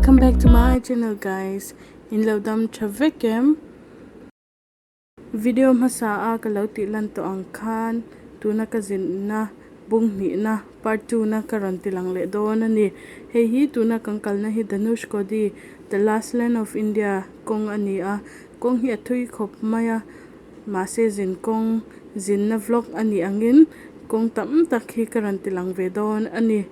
Welcome back to my channel guys in lo dam tha vek em video hmasa a ka lo tih lan tawh ang khan tuna ka zinna bung hnihna part 2 na ka rawn ti lang leh dawn a ni hei hi tuna kan kalna hi Dhanushkodi the last land of India kawng a ni a kawng hi a thui khawp mai a mahse zin kawng zinna vlog a nih angin kawng tam tak hi ka rawn ti lang ve dawn a ni.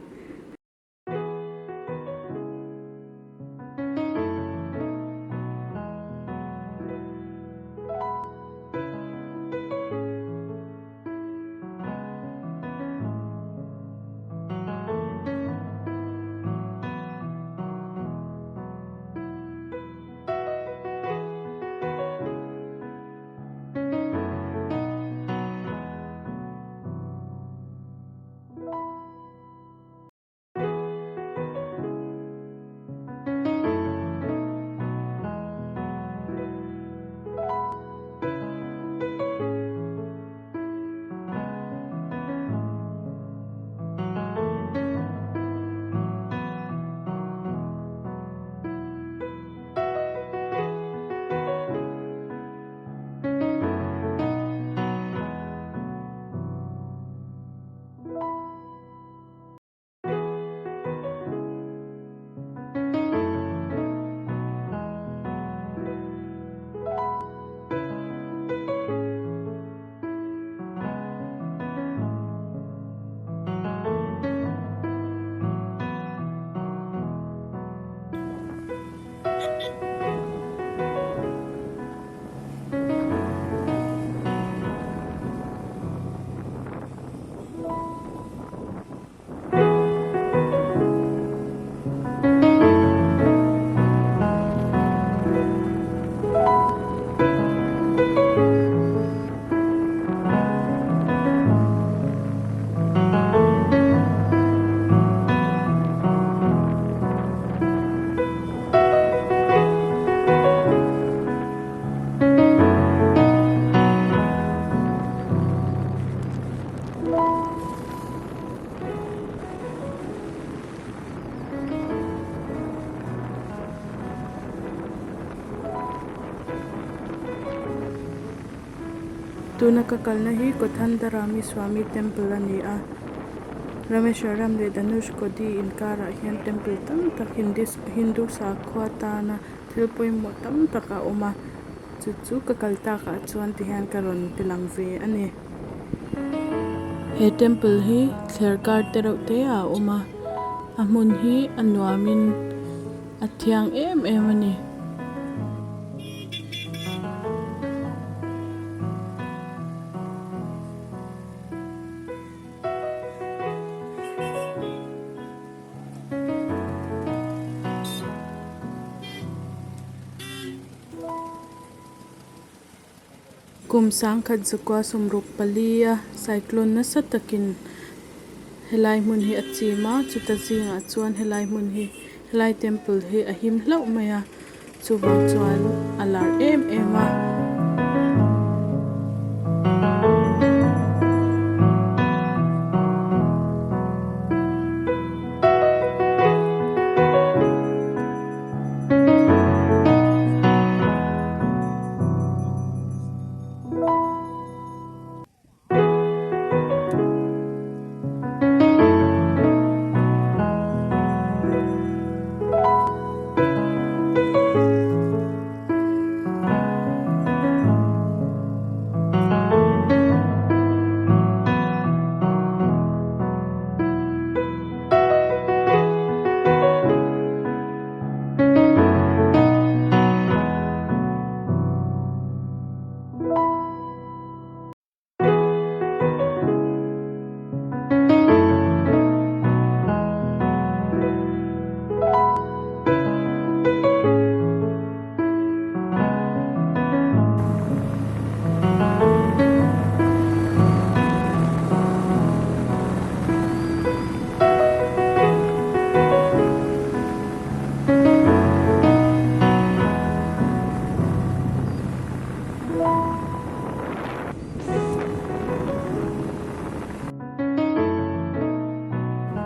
Tuna ka kalna hi Kothandarami Swami Temple a ni a Rameswaram leh Dhanushkodi inkarah hian temple tam tak Hindu sakhua tana thil pawimawh tam tak a awm a chu chu ka kal takah chuan tihian ka rawn ti lang ve a ni. He temple hi thler kar te reuh te ah a awm a a hmun hi a nuamin a thiang em em a ni. Kum sangkhat zakua sawmruk pali a cyclone nasa takin helai hmun hi a chim a chuta zingah chuan helai hmun hi helai temple hi a him hlauh mai a chuvang chuan a lar em em a.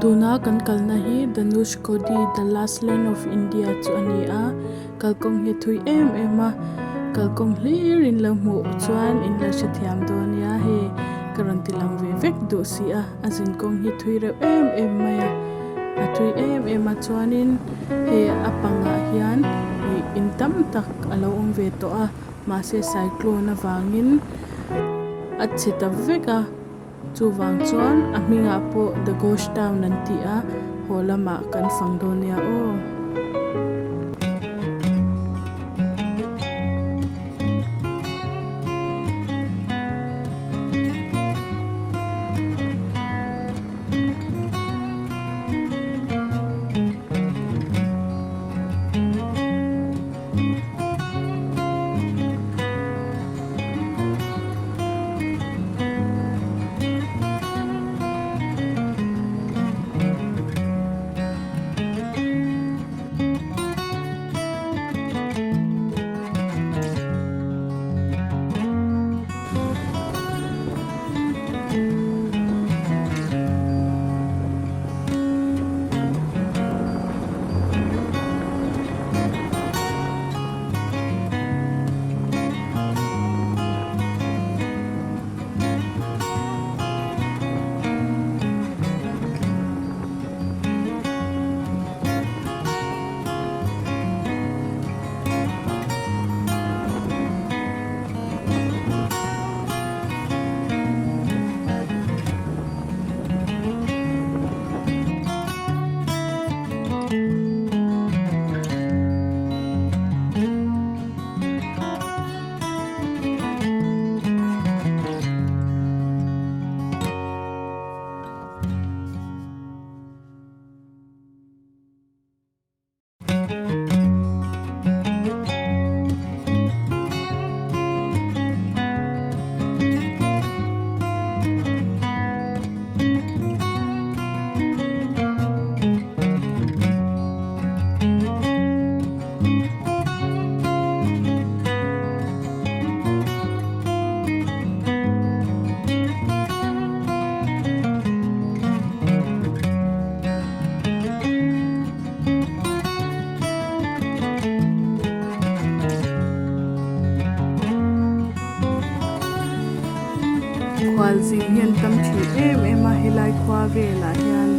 Tuna kan kalna hi Dhanushkodi the last land of India chu a ni a kalkawng hi a thui em em a kalkawng hlir in lo hmuh chuan in lo hrethiam dawn nia hei ka rawn ti lang ve vek duh si a a zinkawng hi thui reuh em em mai a a thui em em a chuanin hei a pangah hian ih in tam tak a lo awm ve tawh a mahse cyclone avangin a chhe ta vek a. Chuvang chuan a hmingah pawh The Ghost Town an ti a, haw lamah kan fang dawn nia aw. Khualzin hi an tam thin em em a helai khua velah hian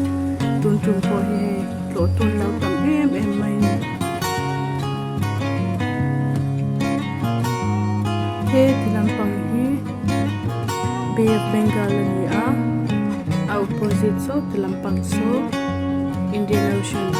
tun tum pawh hi hei tlawh tawn lo tam em em mai a ni. He ti lampang hi Bay of Bengal a ni a, a opposite saw ti lampang saw Indian Ocean.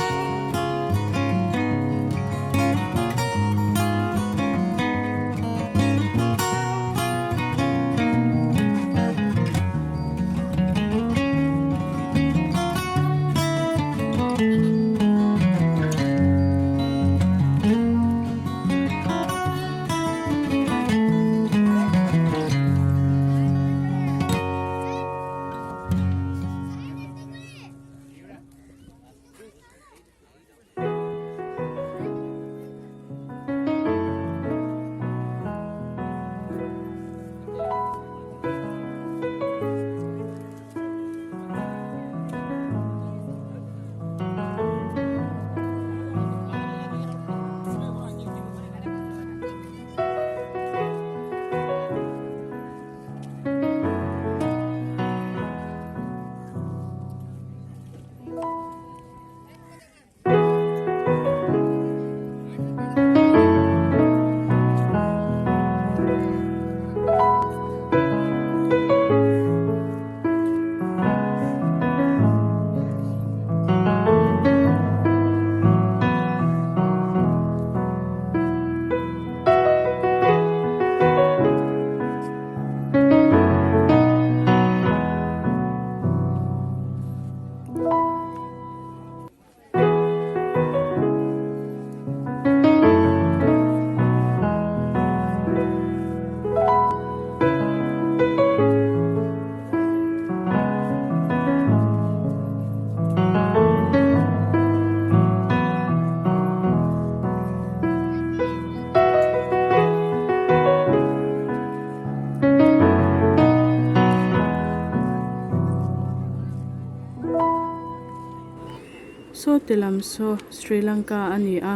Saw ti lam saw Sri Lanka a ni a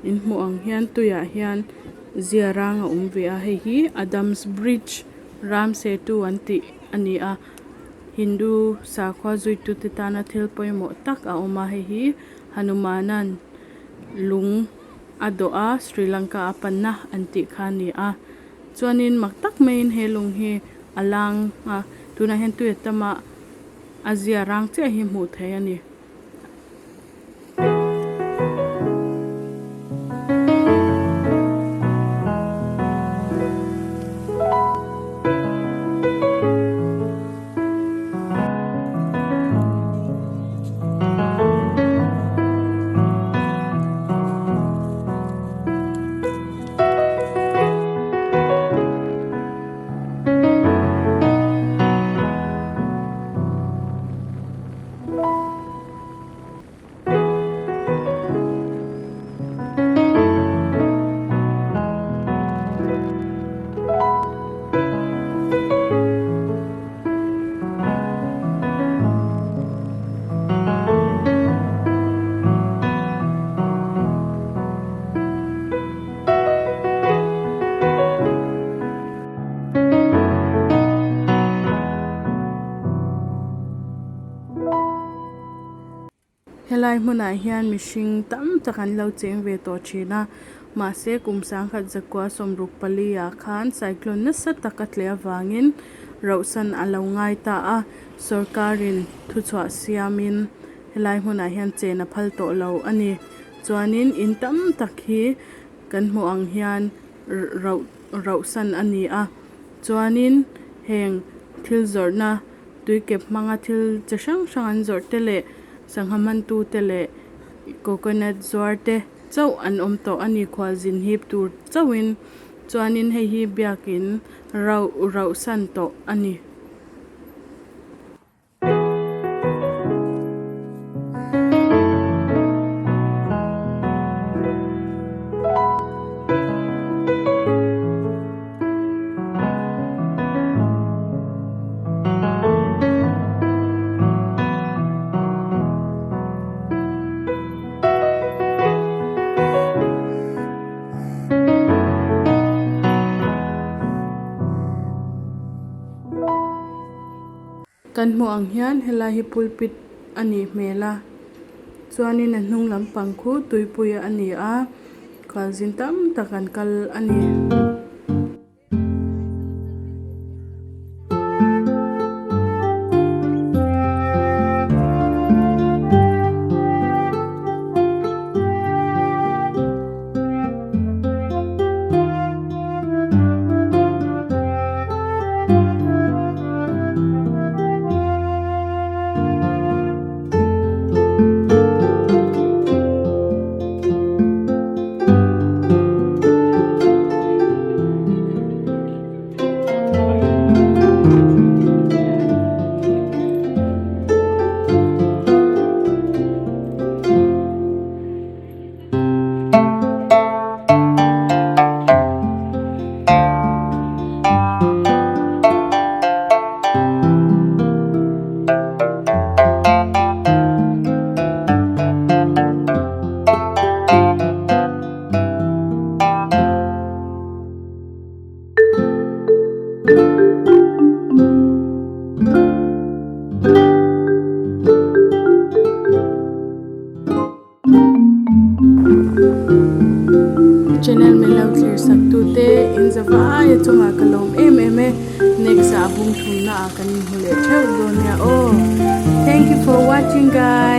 in hmuh ang hian tuiah hian zia rang a awm ve a hei hi Adam's bridge Ramsetu an tih a ni a Hindu sakhua zuitu te tana thil pawimawh tak a awm a hei hi Hanuman-a'n lung a dawh a Sri Lanka a panna an tih kha a ni a chuanin mak tak maiin he lung hi a lang a tunah hian tui a tam a a zia rang chiah hi hmuh theih a ni. Helai hmunah hian mihring tam tak an lo cheng ve tawh thin a mahse kum sangkhat zakua sawmruk pali ah khan cyclone nasa tak a tleh avangin rauhsan a lo ngai ta a sawrkarin thuchhuah siamin helai hmunah hian chen a phal tawh lo a ni chuanin in tam tak hi kan hmuh ang hian rauh rauhsan a ni a chuanin heng thil zawrhna tuikep hmanga thil chi hrang hrang an zawrh te leh sangha man tu te leh coconut zuar te chauh an awm tawh a ni khualzin hip tur chauhin chuanin hei hi biakin rauh rauh san tawh a ni. Kan hmuh ang hian helai hi pulpit a nih hmel a chuanin a hnung lampang khu tuipui a ni a khualzin tam tak an kal a ni. Channel min lo thlir sak tu te in za vai a chungah ka lawm em em e next ah bung thumna ah kan inhmu leh theuh dawn nia aw thank you for watching guys.